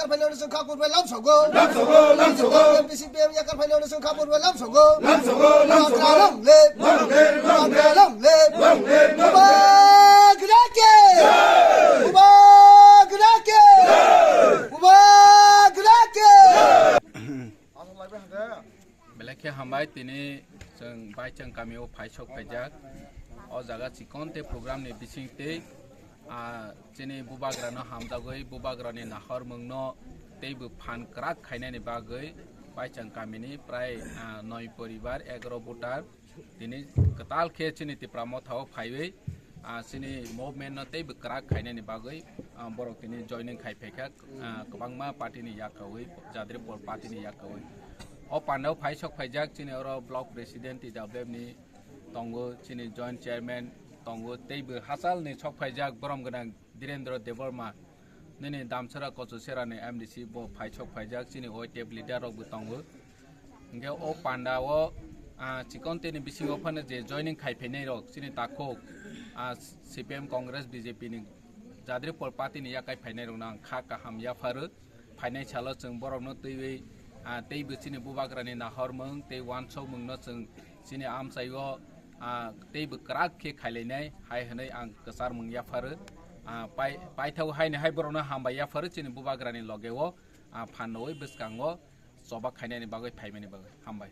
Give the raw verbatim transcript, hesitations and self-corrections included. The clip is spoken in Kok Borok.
yakar phainani chwng kha purbai lam sogo. Lam sogo, lam sogo. M P C P M yakar phainani chwng kha purbai lam sogo. Lam sogo, lam sogo. Bubagra long live. Long live, long live. Bubagra long live. Long live, long live. Bubagra ke. Jai. Bubagra ke. Jai. Bubagra ke. Jai. Belai khe hambai, tini chwng Baichwng kamio phaisok phaijak. O jaga chikon tei program ni bising tei, ah, chini bubagrano hamjagwi bubagrani nahormungno teibo phan kwrak khainani bagwi Baichwng kamini prai, ah, noi poribar, egaro voter tini kwtal khe chini Tipra Motha o phaiwi, ah, chini movement no teibo kwrak khainani bagwi, ah, borok tini joining khai phaikha, ah, kwbangma party ni yakawi, Jadripol party ni yakawi. O pandao phaisok phaijak chini oro block president T W F ni tongo, chini joint chairman tongo, teibo hachal ni sok phaijak borom gwnang Dhirendra Debbarma, nini Damchara Kochusera ni M D C bo phaisok phaijak, chini Y T F leader rok bo tongo. Hingke o panda o, ah, chikon tei ni bisingo phano je joining khai phainai rok, chini takhuk, ah, C P M Congress B J P ni Jadripol party ni yakai phainai rok no ang kha kaham yapharo. Phainai salo chwng borok no twiwi, ah, teibo chini bubagra ni nahormung tei wansokmung no chwng chini amchai o, ah, teibo kwrak khe khailainai hai hwnwi ang kwchar mung yapharo. Ah, pai-, paithak haino hai borok no hambai yapharo chini bubagra ni loge o, ah, phan rwui bwskango choba khainani bagwi phaimani bagwi. Hambai.